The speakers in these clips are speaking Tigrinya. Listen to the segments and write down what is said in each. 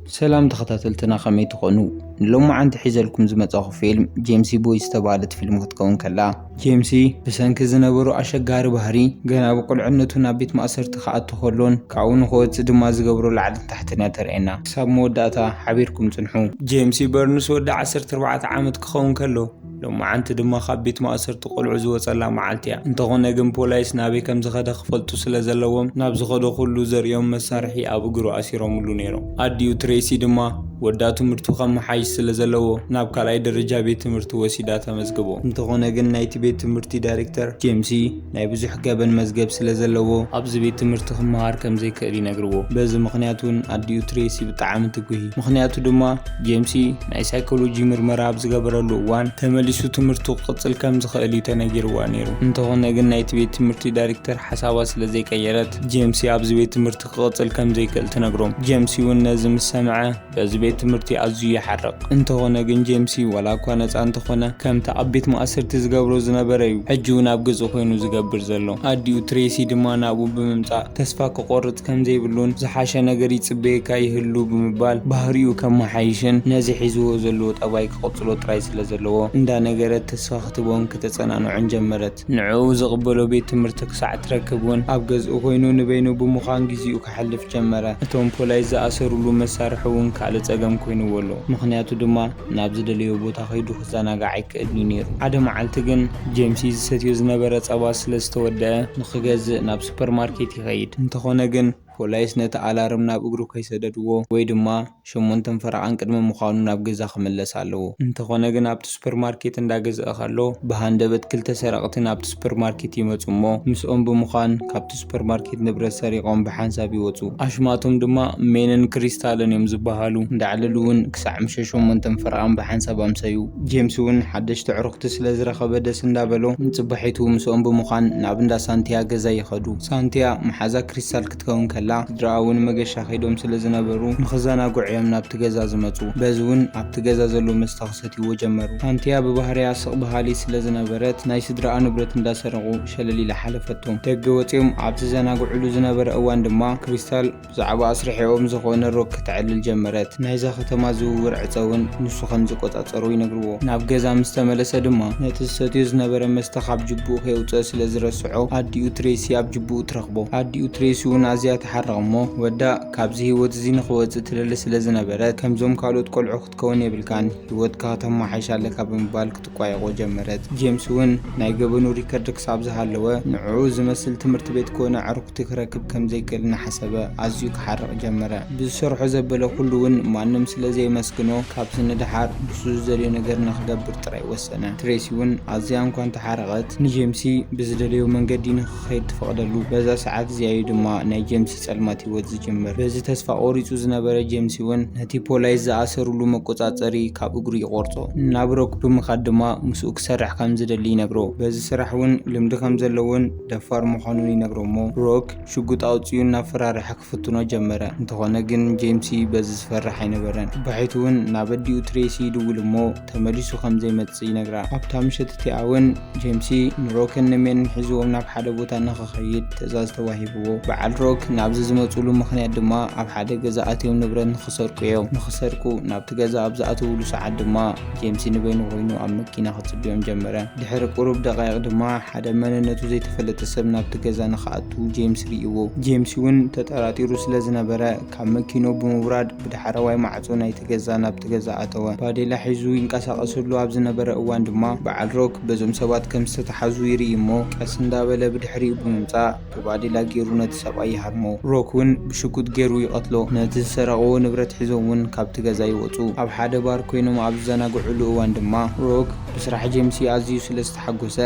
ሰላም ተኸታተልትና፣ ከመይ ትኾኑ? ንሎማዓንቲ ሒዘልኩም ዝመጻኹ ፊልም ጄምሲ ቦይ ዝተባህለት ፊልም ክትከውን ከላ፣ ጄምሲ ብሰንኪ ዝነበሮ ኣሸጋሪ ባህሪ ገና ብቁልዕነቱ ናብ ቤት ማእሰርቲ ክኣቱ ከሎን ካብኡ ንክወጽእ ድማ ዝገብሮ ላዕልን ታሕትን እያ ተርእየና። ክሳብ መወዳእታ ሓቢርኩም ጽንሑ። ጄምሲ በርንስ ወዲ ዓሰርተ ኣርባዕተ ዓመት ክኸውን ከሎ፣ ሎማዓንቲ ድማ ካብ ቤት ማእሰርቲ ቆልዑ ዝወጸላ መዓልቲ እያ። እንተኾነ ግን ፖላይስ ናበይ ከም ዝኸደ ክፈልጡ ስለ ዘለዎም ናብ ዝኸዶ ኩሉ ዘርእዮም መሳርሒ ኣብ እግሩ ኣሲሮምሉ ነይሮም። ኣዲኡ ትሬሲ ድማ ወዳ ትምህርቱ ከመሓይሽ ስለ ዘለዎ ናብ ካልኣይ ደረጃ ቤት ትምህርቲ ወሲዳ ተመዝግቦ። እንተኾነ ግን ናይቲ ቤት ትምህርቲ ዳይሬክተር ጄምሲ ናይ ብዙሕ ገበን መዝገብ ስለ ዘለዎ ኣብዚ ቤት ትምህርቲ ክመሃር ከም ዘይክእል ይነግርዎ። በዚ ምኽንያት እውን ኣዲኡ ትሬሲ ብጣዕሚ ትጉሂ። ምኽንያቱ ድማ ጄምሲ ናይ ሳይኮሎጂ ምርመራ ኣብ ዝገበረሉ እዋን ተመሊሱ ትምህርቱ ክቕጽል ከም ዝኽእል እዩ ተነጊርዋ ነይሩ። እንተኾነ ግን ናይቲ ቤት ትምህርቲ ዳይሬክተር ሓሳባ ስለ ዘይቀየረት ጄምሲ ኣብዚ ቤት ትምህርቲ ክቕጽል ከም ዘይክእል ትነግሮም። ጄምሲ እውን ነዚ ምስ ሰምዐ በዚ ቤት ትምህርቲ ኣዝዩ ይሓርቕ። እንተኾነ ግን ጄምሲ ዋላ እኳ ነጻ እንተኾነ ከምቲ ኣብ ቤት ማእሰርቲ ዝገብሮ ዝነበረ እዩ ሕጂ እውን ኣብ ገዝኡ ኮይኑ ዝገብር ዘሎ። ኣዲኡ ትሬሲ ድማ ናብኡ ብምምጻእ ተስፋ ክቆርጽ ከም ዘይብሉን ዝሓሸ ነገር ይጽበየካ ይህሉ ብምባል ባህሪኡ ከመሓይሽን ነዚ ሒዝዎ ዘለዎ ጠባይ ክቕጽሎ ጥራይ ስለ ዘለዎ እንዳነገረት ተስፋ ክትቦን ከተጸናንዖን ጀመረት። ንዕኡ ዝቕበሎ ቤት ትምህርቲ ክሳዕ ትረክብ እውን ኣብ ገዝኡ ኮይኑ ንበይኑ ብምዃን ግዜኡ ከሕልፍ ጀመረ። እቶም ፖላይስ ዝኣሰሩሉ መሳርሒ እውን ካልእ ጸገም ኮይንዎ ኣሎ። ምኽንያቱ ድማ ናብ ዝደለዮ ቦታ ከይዱ ክዘናጋዕ ኣይክእልን እዩ ነይሩ። ሓደ መዓልቲ ግን ጄምሲ ዝሰትዮ ዝነበረ ጸባ ስለ ዝተወደአ ንኽገዝእ ናብ ሱፐርማርኬት ይኸይድ። እንተኾነ ግን ፖላይስ ነቲ ኣላርም ናብ እግሩ ከይሰደድዎ ወይ ድማ ሸሞንተን ፈረቓን ቅድሚ ምዃኑ ናብ ገዛ ክምለስ ኣለዎ። እንተኾነ ግን ኣብቲ ሱፐርማርኬት እንዳገዝአ ከሎ ብሃንደበት ክልተ ሰረቕቲ ናብቲ ሱፐርማርኬት ይመጹ እሞ ምስኦም ብምዃን ካብቲ ሱፐርማርኬት ንብረት ሰሪቖም ብሓንሳብ ይወጹ። ኣሽማቶም ድማ ሜንን ክሪስታልን እዮም ዝበሃሉ። እንዳዕለሉ እውን ክሳዕ ምሸት ሸሞንተን ፈረቓን ብሓንሳብ ኣምሰዩ። ጄምስ እውን ሓደሽቲ ኣዕሩኽቲ ስለ ዝረኸበ ደስ እንዳበሎ ንጽባሒቱ ምስኦም ብምዃን ናብ እንዳ ሳንቲያ ገዛ ይኸዱ። ሳንቲያ መሓዛ ክሪስታል ክትከውን ከላ ስድራኣ እውን መገሻ ከይዶም ስለ ዝነበሩ ንኽዘናግዑ እዮም ናብቲ ገዛ ዝመጹ። በዚ እውን ኣብቲ ገዛ ዘሎ መስተ ክሰትይዎ ጀመሩ። ሳንቲያ ብባህርያ ስቕ በሃሊ ስለ ዝነበረት ናይ ስድራኣ ንብረት እንዳሰረቑ ሸለል ኢላ ሓለፈቶም። ደገ ወጺኦም ኣብ ዝዘናግዑሉ ዝነበረ እዋን ድማ ክሪስታል ብዛዕባ ኣስርሒኦም ዝኾነ ሮክ ከተዕልል ጀመረት። ናይዛ ከተማ ዝውውር ዕጸ እውን ንሱ ከም ዝቆጻጸሮ ይነግርዎ። ናብ ገዛ ምስ ተመለሰ ድማ ነቲ ዝሰትዮ ዝነበረ መስተ ካብ ጅብኡ ከየውጽኦ ስለ ዝረስዖ ኣዲኡ ትሬሲ ኣብ ጅብኡ ትረኽቦ። ኣዲኡ ትሬሲ እውን ኣዝያ ትሓርቕ እሞ ወዳ ካብዚ ህይወት እዚ ንኽወጽእ ትደሊ ስለ ዝነበረት ከምዞም ካልኦት ቆልዑ ክትከውን የብልካን፣ ህይወትካ ከተመሓይሽ ኣለካ ብምባል ክትቋየቖ ጀመረት። ጄምስ እውን ናይ ገበኑ ሪከርድ ክሳብ ዝሃለወ ንዕኡ ዝመስል ትምህርቲ ቤት ኮነ ዕርኩቲ ክረክብ ከም ዘይክእል እናሓሰበ ኣዝዩ ክሓርቕ ጀመረ። ብዝሰርሖ ዘበለ ኩሉ እውን ማንም ስለ ዘየመስግኖ ካብዚ ንደሓር ንሱ ዝደልዮ ነገር ንኽገብር ጥራይ ወሰነ። ትሬሲ እውን ኣዝያ እንኳ እንተሓረቐት ንጄምሲ ብዝደለዮ መንገዲ ንኽኸይድ ትፈቕደሉ። በዛ ሰዓት እዚኣ እዩ ድማ ናይ ጄምሲ ጸልማት ህይወት ዝጅምር። በዚ ተስፋ ቆሪጹ ዝነበረ ጄምሲ እውን ነቲ ፖላይስ ዝኣሰሩሉ መቆጻጸሪ ካብ እግሩ ይቆርጾ። ናብ ሮክ ብምኻድ ድማ ምስኡ ክሰርሕ ከም ዝደሊ ይነግሮ። በዚ ስራሕ እውን ልምዲ ከም ዘለዎን ደፋር ምዃኑን ይነግሮ እሞ ሮክ ሽጉጥ ኣውጺኡ እናፈራርሐ ክፍትኖ ጀመረ። እንተኾነ ግን ጄምሲ በዚ ዝፈርሕ ኣይነበረን። ጽባሒቱ እውን ናብ ኣዲኡ ትሬሲ ይድውል እሞ ተመሊሱ ከም ዘይመጽእ ይነግራ። ኣብታ ምሸት እቲኣ እውን ጄምሲ ንሮክን ንሜንን ሒዝዎም ናብ ሓደ ቦታ ንኽኸይድ ትእዛዝ ተዋሂብዎ። በዓል ሮክ ናብዚ ዝመጽሉ ምኽንያት ድማ ኣብ ሓደ ገዛ ኣትዮም ንብረት ንኽሰርቁ እዮም። ንኽሰርቁ ናብቲ ገዛ ኣብ ዝኣተውሉ ሰዓት ድማ ጄምሲ ንበይኑ ኮይኑ ኣብ መኪና ክጽብዮም ጀመረ። ድሕሪ ቁሩብ ደቃይቕ ድማ ሓደ መንነቱ ዘይተፈለጠ ሰብ ናብቲ ገዛ ንኽኣቱ ጄምስ ርእይዎ። ጄምሲ እውን ተጠራጢሩ ስለ ዝነበረ ካብ መኪንኡ ብምውራድ ብዳሕረዋይ ማዕጾ ናይቲ ገዛ ናብቲ ገዛ ኣተወ። ባዴላ ሒዙ ይንቀሳቐሰሉ ኣብ ዝነበረ እዋን ድማ በዓል ሮክ በዞም ሰባት ከም ዝተተሓዙ ይርኢ እሞ ቀስ እንዳበለ ብድሕሪኡ ብምምጻእ ብባዴላ ገይሩ ነቲ ሰብኣይ ይሃርሞ። ሮክ እውን ብሽጉጥ ገይሩ ይቐትሎ። ነቲ ዝሰረቕዎ ንብረት ሒዞም እውን ካብቲ ገዛ ይወጹ። ኣብ ሓደ ባር ኮይኖም ኣብ ዝዘናግዑሉ እዋን ድማ ሮክ ብስራሕ ጄምሲ ኣዝዩ ስለ ዝተሓጎሰ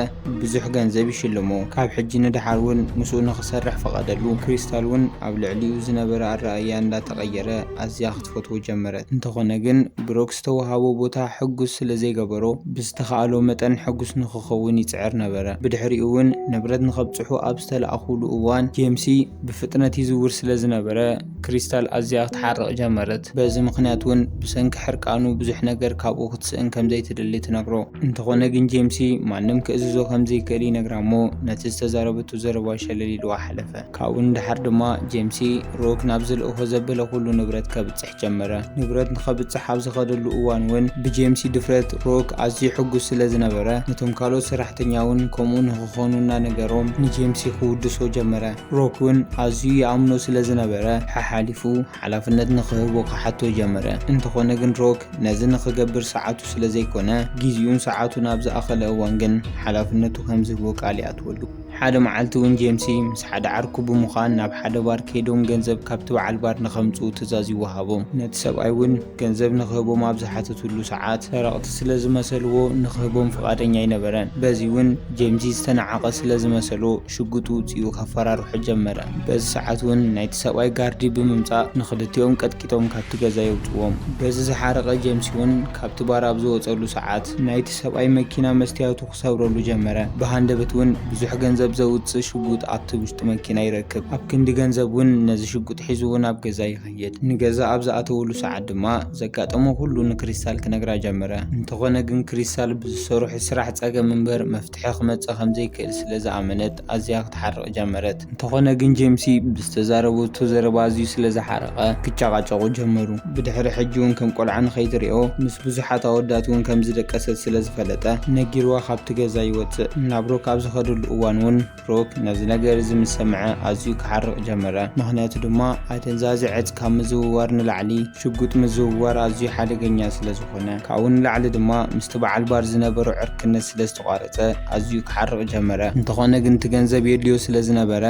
ብዙሕ ገንዘብ ይሽልሞ። ካብ ሕጂ ንደሓር እውን ምስኡ ንኽሰርሕ ፈቐደሉ። ክሪስታል እውን ኣብ ልዕሊኡ ዝነበረ ኣረኣእያ እንዳተቐየረ ኣዝያ ክትፈትዎ ጀመረት። እንተኾነ ግን ብሮክ ዝተወሃቦ ቦታ ሕጉስ ስለ ዘይገበሮ ብዝተኻእሎ መጠን ሕጉስ ንኽኸውን ይጽዕር ነበረ። ብድሕሪኡ እውን ንብረት ንኸብጽሑ ኣብ ዝተላእኹሉ እዋን ጄምሲ ብፍጥነት እዩ ዝውር ስለ ዝነበረ፣ ክሪስታል ኣዝያ ክትሓርቕ ጀመረት። በዚ ምኽንያት እውን ብሰንኪ ሕርቃኑ ብዙሕ ነገር ካብኡ ክትስእን ከም ዘይትደሊ ትነግሮ። እንተኾነ ግን ጄምሲ ማንም ክእዝዞ ከም ዘይክእል ይነግራ እሞ ነቲ ዝተዛረበቱ ዘረባ ሸለል ኢልዋ ሓለፈ። ካብኡ ንደሓር ድማ ጄምሲ ሮክ ናብ ዝልእኾ ዘበለ ኩሉ ንብረት ከብጽሕ ጀመረ። ንብረት ንኸብጽሕ ኣብ ዝኸደሉ እዋን እውን ብጄምሲ ድፍረት ሮክ ኣዝዩ ሕጉስ ስለ ዝነበረ ነቶም ካልኦት ሰራሕተኛ እውን ከምኡ ንኽኾኑ እናነገሮም ንጄምሲ ክውድሶ ጀመረ። ሮክ እውን ኣዝዩ ይኣምኖ ስለ ዝነበረ ሓሓሊፉ ሓላፍነት ንኽህቦ ክሓቶ ጀመረ። እንተኾነ ግን ሮክ ነዚ ንኽገብር ሰዓቱ ስለ ዘይኮነ ግዜኡን ሰዓቱን ኣብ ዝኣኸለ እዋን ግን ሓላፍነቱ ከም ዝህቦ ቃል ይኣትወሉ። ሓደ መዓልቲ እውን ጄምሲ ምስ ሓደ ዓርኩ ብምዃን ናብ ሓደ ባር ከይዶም ገንዘብ ካብቲ በዓል ባር ንኸምጽኡ ትእዛዝ ይወሃቦም። ነቲ ሰብኣይ እውን ገንዘብ ንኽህቦም ኣብ ዝሓተትሉ ሰዓት ሰረቕቲ ስለ ዝመሰልዎ ንኽህቦም ፍቓደኛ ኣይነበረን። በዚ እውን ጄምሲ ዝተናዓቐ ስለ ዝመሰሎ ሽጉጥ ውፅኡ ከፈራርሖ ጀመረ። በዚ ሰዓት እውን ናይቲ ሰብኣይ ጋርዲ ብምምፃእ ንኽልቲኦም ቀጥቂጦም ካብቲ ገዛ የውፅዎም። በዚ ዝሓረቐ ጄምሲ እውን ካብቲ ባር ኣብ ዝወፀሉ ሰዓት ናይቲ ሰብኣይ መኪና መስትያቱ ክሰብረሉ ጀመረ። ብሃንደበት እውን ብዙሕ ገንዘብ ዘውፅእ ሽጉጥ ኣብቲ ውሽጢ መኪና ይረክብ። ኣብ ክንዲ ገንዘብ እውን ነዚ ሽጉጥ ሒዝዎ ናብ ገዛ ይኸይድ። ንገዛ ኣብ ዝኣተወሉ ሰዓት ድማ ዘጋጠሞ ኩሉ ንክሪስታል ክነግራ ጀመረ። እንተኾነ ግን ክሪስታል ብዝሰርሑ ስራሕ ጸገም እምበር መፍትሒ ክመጽእ ከም ዘይክእል ስለ ዝኣመነት ኣዝያ ክትሓርቕ ጀመረት። እንተኾነ ግን ጄምሲ ብዝተዛረበቶ ዘረባ ኣዝዩ ስለ ዝሓረቐ ክጨቓጨቑ ጀመሩ። ብድሕሪ ሕጂ እውን ከም ቆልዓ ንኸይትሪኦ ምስ ብዙሓት ኣወዳት እውን ከም ዝደቀሰት ስለ ዝፈለጠ ነጊርዋ ካብቲ ገዛ ይወጽእ። ናብ ሮክ ኣብ ዝኸደሉ እዋን እውን ሮክ ነዚ ነገር እዚ ምስ ሰምዐ ኣዝዩ ክሓርቕ ጀመረ። ምኽንያቱ ድማ ኣደንዛዚ ዕፅ ካብ ምዝውዋር ንላዕሊ ሽጉጥ ምዝውዋር ኣዝዩ ሓደገኛ ስለ ዝኾነ፣ ካብኡ ንላዕሊ ድማ ምስቲ በዓል ባር ዝነበሮ ዕርክነት ስለ ዝተቋረጸ ኣዝዩ ክሓርቕ ጀመረ። እንተኾነ ግን እቲ ገንዘብ የድልዮ ስለ ዝነበረ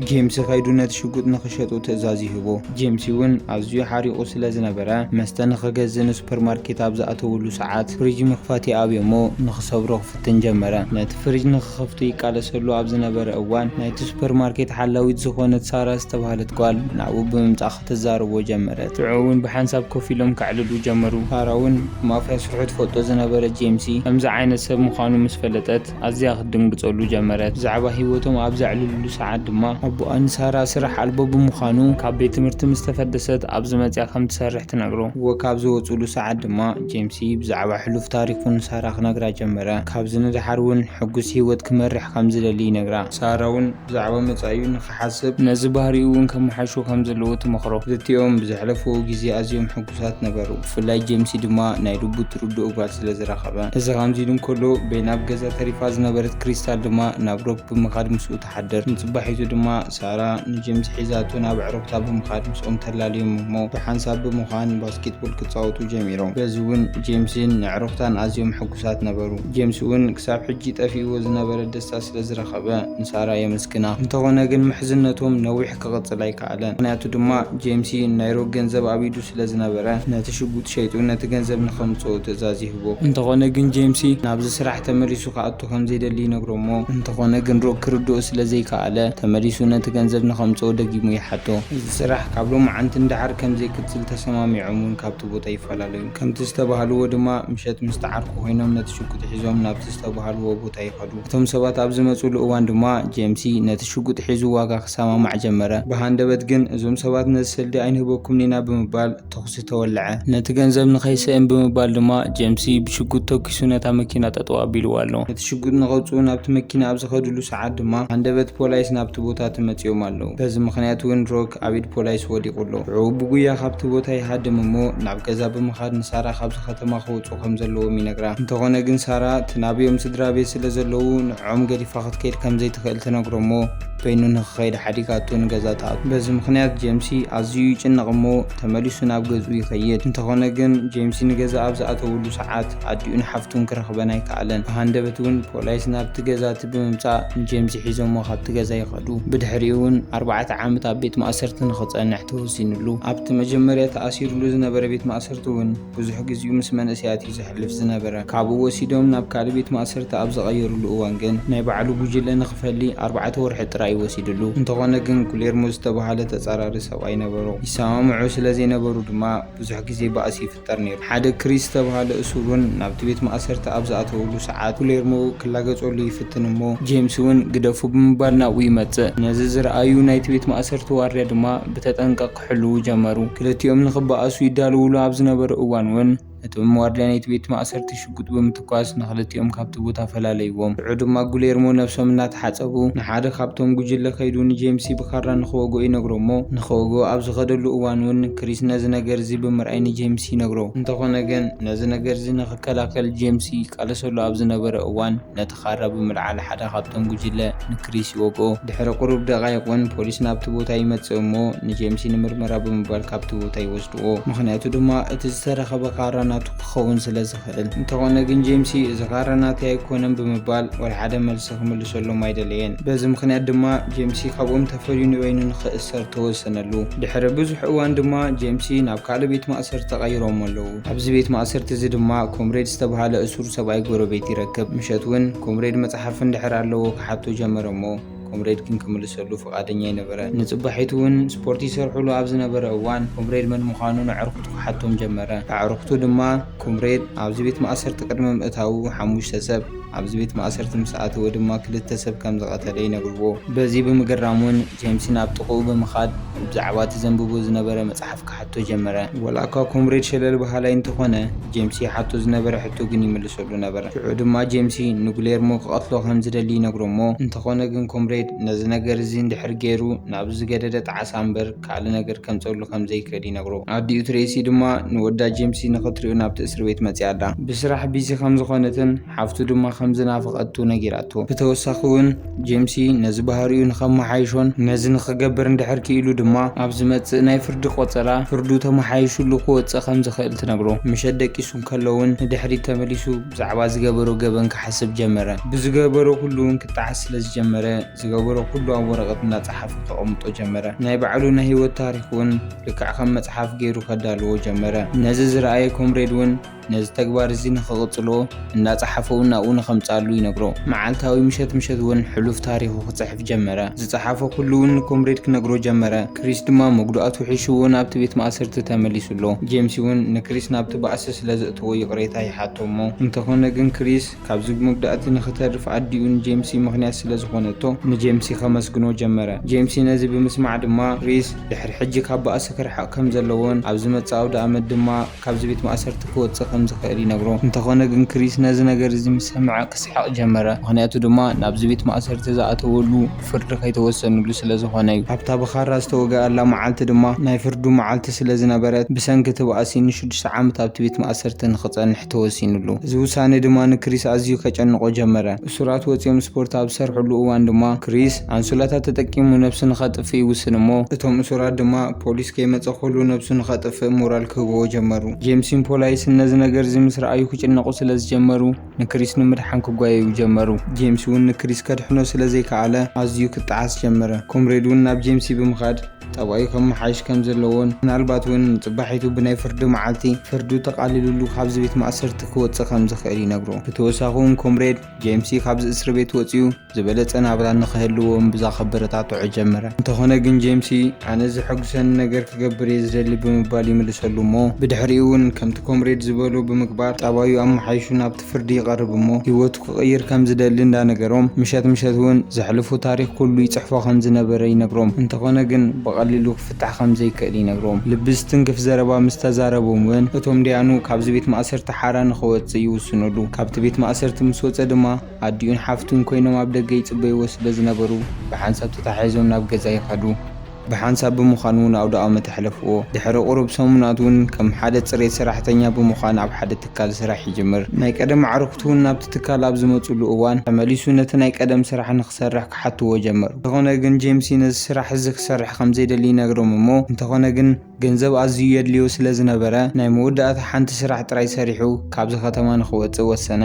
ጄምሲ ከይዱ ነቲ ሽጉጥ ንኽሸጡ ትእዛዝ ይህቦ። ጄምሲ እውን ኣዝዩ ሓሪቑ ስለ ዝነበረ መስተ ንኽገዝእ ንሱፐርማርኬት ኣብ ዝኣተወሉ ሰዓት ፍሪጅ ምኽፋት ይኣብዮ እሞ ንኽሰብሮ ክፍትን ጀመረ። ነቲ ፍሪጅ ንኽኸፍቶ ይቃለሰሉ ኣብ ዝነበረ እዋን ናይቲ ሱፐርማርኬት ሓላዊት ዝኾነት ሳራ ዝተባህለት ጓል ናብኡ ብምምጻእ ክትዛረቦ ጀመረት። ሽዑ እውን ብሓንሳብ ኮፍ ኢሎም ከዕልሉ ጀመሩ። ሳራ እውን ማፍያ ስርሑ ትፈልጦ ዝነበረት ጄምሲ ከምዚ ዓይነት ሰብ ምዃኑ ምስ ፈለጠት ኣዝያ ክትድንግጸሉ ጀመረት። ብዛዕባ ህይወቶም ኣብ ዘዕልልሉ ሰዓት ድማ ኣቦኣ ንሳራ ስራሕ ኣልቦ ብምዃኑ ካብ ቤት ትምህርቲ ምስ ተፈደሰት ኣብዚ መጽያ ከም ትሰርሕ ትነግሮ። ወ ካብ ዝወጽሉ ሰዓት ድማ ጄምሲ ብዛዕባ ሕሉፍ ታሪኹ ንሳራ ክነግራ ጀመረ። ካብዚ ንደሓር እውን ሕጉስ ህይወት ክመርሕ ከም ዝደሊ ይነግራ። ሳራ እውን ብዛዕባ መጻኢኡ ንኽሓስብ ነዚ ባህሪኡ እውን ከመሓይሾ ከም ዘለዎ ትመኽሮ። ክልቲኦም ብዘሕለፍዎ ግዜ ኣዝዮም ሕጉሳት ነበሩ። ብፍላይ ጄምሲ ድማ ናይ ልቡ ትርድኦ ጓል ስለ ዝረኸበ። እዚ ከምዚ ኢሉ እንከሎ በይና ኣብ ገዛ ተሪፋ ዝነበረት ክሪስታል ድማ ናብ ሮክ ብምኻድ ምስኡ ትሓድር። ንጽባሒቱ ድማ ሳራ ንጄምስ ሒዛቶ ናብ ኣዕሩኽታ ብምኻድ ምስኦም ተላልዮም እሞ ብሓንሳብ ብምዃን ባስኬትቦል ክጻወቱ ጀሚሮም። በዚ እውን ጄምስን ኣዕሩኽታን ኣዝዮም ሕጉሳት ነበሩ። ጄምስ እውን ክሳብ ሕጂ ጠፊእዎ ዝነበረ ደስታ ስለ ዝረኸበ ንሳራ የመስግና። እንተኾነ ግን ምሕዝነቶም ነዊሕ ክቕጽል ኣይከኣለን። ምኽንያቱ ድማ ጄምሲ ናይ ሮክ ገንዘብ ኣብ ኢዱ ስለ ዝነበረ ነቲ ሽጉጥ ሸይጡ ነቲ ገንዘብ ንኸምጽኦ ትእዛዝ ይህቦ። እንተኾነ ግን ጄምሲ ናብዚ ስራሕ ተመሊሱ ክኣቱ ከም ዘይደሊ ይነግሮ እሞ እንተኾነ ግን ሮክ ክርድኦ ስለ ዘይከኣለ ተመሊሱ ነቲ ገንዘብ ንኸምጽኦ ደጊሙ ይሓቶ። እዚ ስራሕ ካብ ሎማዓንቲ ንደሓር ከም ዘይክትል ተሰማሚዖም እውን ካብቲ ቦታ ይፈላለዩ። ከምቲ ዝተባህልዎ ድማ ምሸት ምስቲ ዓርኩ ኮይኖም ነቲ ሽጉጥ ሒዞም ናብቲ ዝተባህልዎ ቦታ ይኸዱ። እቶም ሰባት ኣብ ዝመጽሉ እዋን ድማ ጄምሲ ነቲ ሽጉጥ ሒዙ ዋጋ ክሰማማዕ ጀመረ። ብሃንደበት ግን እዞም ሰባት ነዚ ሰልዲ ኣይንህበኩምን ኢና ብምባል ተኹሲ ተወልዐ። ነቲ ገንዘብ ንኸይስእን ብምባል ድማ ጄምሲ ብሽጉጥ ተኪሱ ነታ መኪና ጠጠው ኣቢልዋ ኣሎ። ነቲ ሽጉጥ ንኸውጽኡ ናብቲ መኪና ኣብ ዝኸድሉ ሰዓት ድማ ሃንደበት ፖላይስ ናብቲ ቦታ ተመጺኦም ኣለዉ። በዚ ምኽንያት እውን ሮክ ኣብ ኢድ ፖላይስ ወዲቑ ኣሎ። ሽዑ ብጉያ ካብቲ ቦታ ይሃድም እሞ ናብ ገዛ ብምኻድ ንሳራ ካብዚ ከተማ ክወጹ ከም ዘለዎም ይነግራ። እንተኾነ ግን ሳራ እቲ ናብዮም ስድራ ቤት ስለ ዘለዉ ንዕኦም ገዲፋ ክትከይድ ከም ዘይትኽእል ትነግሮ እሞ በይኑ ንኽኸይድ ሓዲጋቱ ንገዛ ትኣቱ። በዚ ምኽንያት ጄምሲ ኣዝዩ ይጭነቕ እሞ ተመሊሱ ናብ ገዝኡ ይኸይድ። እንተኾነ ግን ጄምሲ ንገዛ ኣብ ዝኣተውሉ ሰዓት ኣዲኡን ሓፍቱን ክረኽበን ኣይከኣለን። ብሃንደበት እውን ፖላይስ ናብቲ ገዛ እቲ ብምምጻእ ንጄምሲ ሒዞሞ ካብቲ ገዛ ይኸዱ። ብድሕሪኡ እውን ኣርባዕተ ዓመት ኣብ ቤት ማእሰርቲ ንኽጸንሕ ተወሲኑሉ። ኣብቲ መጀመርያ ተኣሲሩሉ ዝነበረ ቤት ማእሰርቲ እውን ብዙሕ ግዜኡ ምስ መንእሰያት እዩ ዘሕልፍ ዝነበረ። ካብኡ ወሲዶም ናብ ካልእ ቤት ማእሰርቲ ኣብ ዝቐየሩሉ እዋን ግን ናይ ባዕሉ ጉጅለ ንኽፈሊ ኣርባዕተ ወርሒ ጥራይ ወሲድሉ። እንተኾነ ግን ጉሌርሞ ዝተባሃለ ተጻራሪ ሰብኣይ ነበሮ። ይሰማምዑ ስለ ዘይነበሩ ድማ ብዙሕ ግዜ ባእሲ ይፍጠር ነይሩ። ሓደ ክሪስ ዝተባሃለ እሱር እውን ናብቲ ቤት ማእሰርቲ ኣብ ዝኣተወሉ ሰዓት ጉሌርሞ ክላገጸሉ ይፍትን እሞ ጄምስ እውን ግደፉ ብምባል ናብኡ ይመጽእ። ነዚ ዝረኣዩ ናይቲ ቤት ማእሰርቲ ዋርድያ ድማ ብተጠንቀቕ ክሕልዉ ጀመሩ። ክልቲኦም ንኽበኣሱ ይዳለውሉ ኣብ ዝነበረ እዋን እውን እቲ ዋርድያ ናይቲ ቤት ማእሰርቲ ሽጉጥ ብምትኳስ ንኽልቲኦም ካብቲ ቦታ ፈላለይዎም። ሽዑ ድማ ጉሌርሞ ነብሶም እናተሓጸቡ ንሓደ ካብቶም ጉጅለ ከይዱ ንጄምሲ ብኻራ ንኽወግኦ ይነግሮ እሞ ንኽወግኦ ኣብ ዝኸደሉ እዋን እውን ክሪስ ነዚ ነገር እዚ ብምርኣይ ንጄምሲ ይነግሮ። እንተኾነ ግን ነዚ ነገር እዚ ንኽከላኸል ጄምሲ ይቃለሰሉ ኣብ ዝነበረ እዋን ነቲ ኻራ ብምልዓል ሓደ ካብቶም ጉጅለ ንክሪስ ይወግኦ። ድሕሪ ቁሩብ ደቓይቕ እውን ፖሊስ ናብቲ ቦታ ይመጽእ እሞ ንጄምሲ ንምርመራ ብምባል ካብቲ ቦታ ይወስድዎ። ምኽንያቱ ድማ እቲ ዝተረኸበ ኻራ ናቱ ክኸውን ስለ ዝኽእል። እንተኾነ ግን ጄምሲ እዚ ኻራ ናተይ ኣይኮነን ብምባል ወላ ሓደ መልሲ ክምልሰሎም ኣይደለየን። በዚ ምኽንያት ድማ ጄምሲ ካብኦም ተፈልዩ ንበይኑ ንኽእሰር ተወሰነሉ። ድሕሪ ብዙሕ እዋን ድማ ጄምሲ ናብ ካልእ ቤት ማእሰርቲ ተቐይሮም ኣለዉ። ኣብዚ ቤት ማእሰርቲ እዚ ድማ ኮምሬድ ዝተባሃለ እሱር ሰብኣይ ጎረቤት ይረክብ። ምሸት እውን ኮምሬድ መጽሓፍ እንድሕር ኣለዎ ክሓቶ ጀመረ እሞ ኮምሬድ ግን ክምልሰሉ ፍቓደኛ ኣይነበረ። ንጽባሒቱ እውን ስፖርት ይሰርሕሉ ኣብ ዝነበረ እዋን ኮምሬድ መን ምዃኑ ንዕርኩቱ ክሓቶም ጀመረ። ኣዕርኩቱ ድማ ኮምሬድ ኣብዚ ቤት ማእሰርቲ ቅድሚ ምእታዉ ሓሙሽተ ሰብ ኣብዚ ቤት ማእሰርቲ ምስ ኣተወ ድማ ክልተ ሰብ ከም ዝቐተለ ይነግርዎ። በዚ ብምግራም እውን ጄምሲ ናብ ጥቕኡ ብምኻድ ብዛዕባ እቲ ዘንብቦ ዝነበረ መጽሓፍ ክሓቶ ጀመረ። ወላ እኳ ኮምሬድ ሸለል በሃላይ እንተኾነ ጄምሲ ይሓቶ ዝነበረ ሕቶ ግን ይምልሰሉ ነበረ። ሽዑ ድማ ጄምሲ ንጉሌርሞ ክቐትሎ ከም ዝደሊ ይነግሮ እሞ እንተኾነ ግን ኮምሬድ ነዚ ነገር እዚ እንድሕር ገይሩ ናብ ዝገደደ ጣዕሳ እምበር ካልእ ነገር ከምጸሉ ከም ዘይክእል ይነግሮ። ኣዲኡ ትሬሲ ድማ ንወዳ ጄምሲ ንኽትሪኦ ናብቲ እስር ቤት መጺኣ ኣላ። ብስራሕ ቢዚ ከም ዝኾነትን ሓፍቱ ድማ ከም ዝናፈቐቱ ነጊራቶ። ብተወሳኺ እውን ጄምሲ ነዚ ባህሪኡ ንኸመሓይሾን ነዚ ንኽገብር እንድሕር ክኢሉ ድማ ኣብ ዝመጽእ ናይ ፍርዲ ቆጸራ ፍርዱ ተመሓይሹሉ ክወጽእ ከም ዝኽእል ትነግሮ። ምሸት ደቂሱ እንከሎ እውን ንድሕሪት ተመሊሱ ብዛዕባ ዝገበሮ ገበን ክሓስብ ጀመረ። ብዝገበሮ ኩሉ እውን ክጠዓስ ስለ ዝጀመረ ዝገበሮ ኩሉ ኣብ ወረቐት እናጸሓፈ ከቐምጦ ጀመረ። ናይ ባዕሉ ናይ ህይወት ታሪኽ እውን ልክዕ ከም መጽሓፍ ገይሩ ከዳልዎ ጀመረ። ነዚ ዝረኣየ ኮምሬድ እውን ነዚ ተግባር እዚ ንኽቕጽሎ እናጸሓፈ እውን ናብኡ ንኸምጽኣሉ ይነግሮ። መዓልታዊ ምሸት ምሸት እውን ሕሉፍ ታሪኹ ክጽሕፍ ጀመረ። ዝጸሓፎ ኩሉ እውን ንኮምሬድ ክነግሮ ጀመረ። ክሪስ ድማ መጉዳእቱ ሒሽዎ ናብቲ ቤት ማእሰርቲ ተመሊሱ ኣሎ። ጄምሲ እውን ንክሪስ ናብቲ ባእሲ ስለ ዘእተዎ ይቕሬታ ይሓቶ እሞ እንተኾነ ግን ክሪስ ካብዚ መጉዳእቲ ንኽተርፍ ኣዲኡ ንጄምሲ ምኽንያት ስለ ዝኾነቶ ንጄምሲ ከመስግኖ ጀመረ። ጄምሲ ነዚ ብምስማዕ ድማ ክሪስ ድሕሪ ሕጂ ካብ ባእሲ ክርሕቕ ከም ዘለዎን ኣብ ዝመጽእ ኣውደ ኣመት ድማ ካብዚ ቤት ማእሰርቲ ክወጽእ ከም ዝኽእል ይነግሮ። እንተኾነ ግን ክሪስ ነዚ ነገር እዚ ምስ ሰምዐ ክስሕቕ ጀመረ። ምኽንያቱ ድማ ናብዚ ቤት ማእሰርቲ ዝኣተወሉ ፍርዲ ከይተወሰኑሉ ስለ ዝኾነ እዩ። ኣብታ ብኻራ ዝተወግኣላ መዓልቲ ድማ ናይ ፍርዱ መዓልቲ ስለ ዝነበረት ብሰንኪ እቲ ባእሲ ንሽዱሽተ ዓመት ኣብቲ ቤት ማእሰርቲ ንኽጸንሕ ተወሲኑሉ። እዚ ውሳኔ ድማ ንክሪስ ኣዝዩ ከጨንቆ ጀመረ። እሱራት ወጺኦም ስፖርት ኣብ ዝሰርሕሉ እዋን ድማ ክሪስ ኣንሶላታት ተጠቂሙ ነብሱ ንኸጥፍእ ይውስን እሞ እቶም እሱራት ድማ ፖሊስ ከይመጸ ከሎ ነብሱ ንኸጥፍእ ሞራል ክህብዎ ጀመሩ። ጄምስን ፖላይስን ነዚ ነገር እዚ ምስ ረኣዩ ክጭነቑ ስለ ዝጀመሩ ንክሪስ ንምድሓን ክጓየዩ ጀመሩ። ጄምስ እውን ንክሪስ ከድሕኖ ስለ ዘይከኣለ ኣዝዩ ክጠዓስ ጀመረ። ኮምሬድ እውን ናብ ጄምሲ ብምኻድ ጠባዩ ከመሓይሽ ከም ዘለዎን ምናልባት እውን ንጽባሒቱ ብናይ ፍርዲ መዓልቲ ፍርዱ ተቓሊሉሉ ካብዚ ቤት ማእሰርቲ ክወጽእ ከም ዝኽእል ይነግሮ። ብተወሳኺ እውን ኮምሬድ ጄምሲ ካብዚ እስሪ ቤት ወጺኡ ዝበለጸ ናብራ ንኽህልዎ እምብዛ ከበረታትዖ ጀመረ። እንተኾነ ግን ጄምሲ ኣነ ዘሐጉሰኒ ነገር ክገብር እየ ዝደሊ ብምባል ይምልሰሉ እሞ ብድሕሪኡ እውን ከምቲ ኮምሬድ ዝበሎ ብምግባር ጠባዩ ኣመሓይሹ ናብቲ ፍርዲ ይቐርብ እሞ ህይወቱ ክቕይር ከም ዝደሊ እንዳነገሮም ምሸት ምሸት እውን ዘሕልፎ ታሪኽ ኩሉ ይጽሕፎ ከም ዝነበረ ይነግሮም። እንተኾነ ግን ብቐሊሉ ክፍታሕ ከም ዘይክእል ይነግሮም። ልቢ ዝትንክፍ ዘረባ ምስ ተዛረቦም እውን እቶም ዲያኑ ካብዚ ቤት ማእሰርቲ ሓራ ንኽወጽእ ይውስኑሉ። ካብቲ ቤት ማእሰርቲ ምስ ወጸ ድማ ኣዲኡን ሓፍቱን ኮይኖም ኣብ ደገ ይጽበይዎ ስለ ዝነበሩ ብሓንሳብ ተታሒዞም ናብ ገዛ ይኸዱ። ብሓንሳብ ብምዃኑ እውን ኣውደ ኣመት ኣሕለፍዎ። ድሕሪ ቁሩብ ሰሙናት እውን ከም ሓደ ጽሬት ሰራሕተኛ ብምዃን ኣብ ሓደ ትካል ስራሕ ይጅምር። ናይ ቀደም ኣዕሩኽቱ እውን ናብቲ ትካል ኣብ ዝመጽሉ እዋን ተመሊሱ ነቲ ናይ ቀደም ስራሕ ንኽሰርሕ ክሓትዎ ጀመሩ። እንተኾነ ግን ጄምሲ ነዚ ስራሕ እዚ ክሰርሕ ከም ዘይደሊ ይነግሮም እሞ እንተኾነ ግን ገንዘብ ኣዝዩ የድልዮ ስለ ዝነበረ ናይ መወዳእታ ሓንቲ ስራሕ ጥራይ ሰሪሑ ካብዚ ከተማ ንኽወጽእ ወሰነ።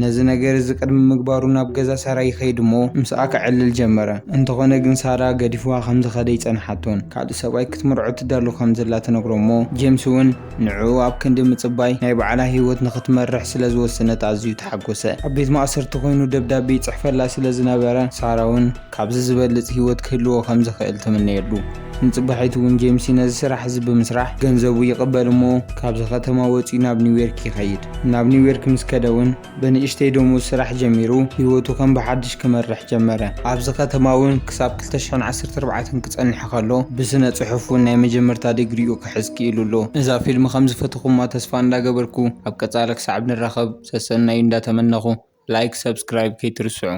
ነዚ ነገር እዚ ቅድሚ ምግባሩ ናብ ገዛ ሳራ ይኸይድ እሞ ምስኣ ከዕልል ጀመረ። እንተኾነ ግን ሳራ ገዲፍዋ ከም ዝኸደ ይጸንሓቶን ካልእ ሰብኣይ ክትምርዖ ትዳሉ ከም ዘላ ትነግሮ እሞ ጄምስ እውን ንዕኡ ኣብ ክንዲ ምጽባይ ናይ ባዕላ ህይወት ንኽትመርሕ ስለ ዝወሰነት ኣዝዩ ተሓጎሰ። ኣብ ቤት ማእሰርቲ ኮይኑ ደብዳቤ ይጽሕፈላ ስለ ዝነበረ ሳራ እውን ካብዚ ዝበልጽ ህይወት ክህልዎ ከም ዝኽእል ትምነየሉ። ንጽባሒቱ እውን ጄምሲ ነዚ ስራሕ እዚ ብምስራሕ ገንዘቡ ይቕበል እሞ ካብዚ ከተማ ወጺኡ ናብ ኒውዮርክ ይኸይድ። ናብ ኒውዮርክ ምስ ከደ እውን ብንእሽተይ ደሞዝ ስራሕ ጀሚሩ ህይወቱ ከም ብሓድሽ ክመርሕ ጀመረ። ኣብዚ ከተማ እውን ክሳብ ክልተ ሽሕን ዓሰርተ ኣርባዕተን ክጸንሕ ከሎ ብስነ ጽሑፍ እውን ናይ መጀመርታ ዲግሪኡ ክሕዝ ክኢሉ ኣሎ። እዛ ፊልም ከም ዝፈተኹማ ተስፋ እንዳገበርኩ ኣብ ቀጻሊ ክሳብ ንራኸብ ሰሰናዩ እንዳተመነኹ ላይክ ሰብስክራይብ ከይትርስዑ።